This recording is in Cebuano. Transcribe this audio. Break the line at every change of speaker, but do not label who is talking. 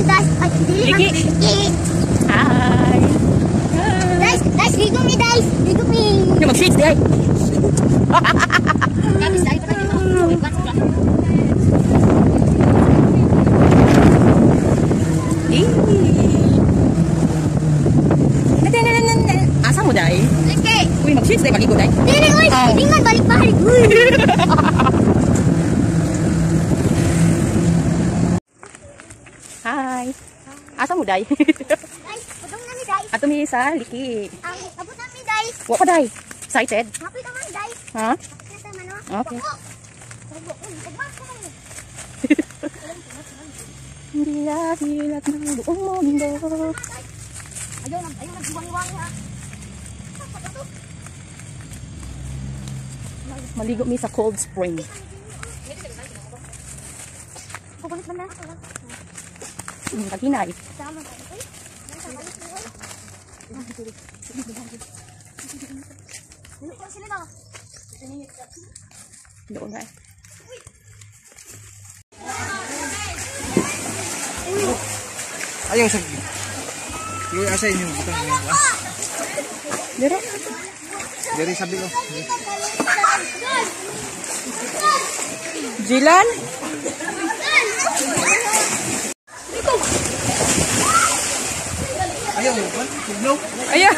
Das, ay, dili man.
Liki. Hi.
Guys, guys, ligo mi, guys. Ligo mi.
Yung mag-shades di ay.
Tapos dahil pa tayo.
Eh. Asa mo day?
Liki.
Uy, mag-shades day maligo day.
Dili, oy.
Oh.
Hindi man balik-balik. Uy.
Hi. Asa mo day?
Guys, pudong na mi, guys.
Ato mi sa Liki.
Ang abot na mi, guys.
Wa pa day. Excited?
Happy ka man, guys.
Ha?
Happy na sa man, oh.
Okay.
Tubo. Uy, tugma ko.
Hindi lahilat ng buong mundo.
Ayaw nang, ayaw nang iwang-iwang ha.
Maligo mi sa cold spring.
Pupunit man na.
Paghinay.
Tama. Uy. Sila na.
Doon na.
Ayaw sa Luy asa inyo butang inyo. Ah,
Dero.
diri sabi ko.
Jilan?
Ayaw, no.
Ayaw.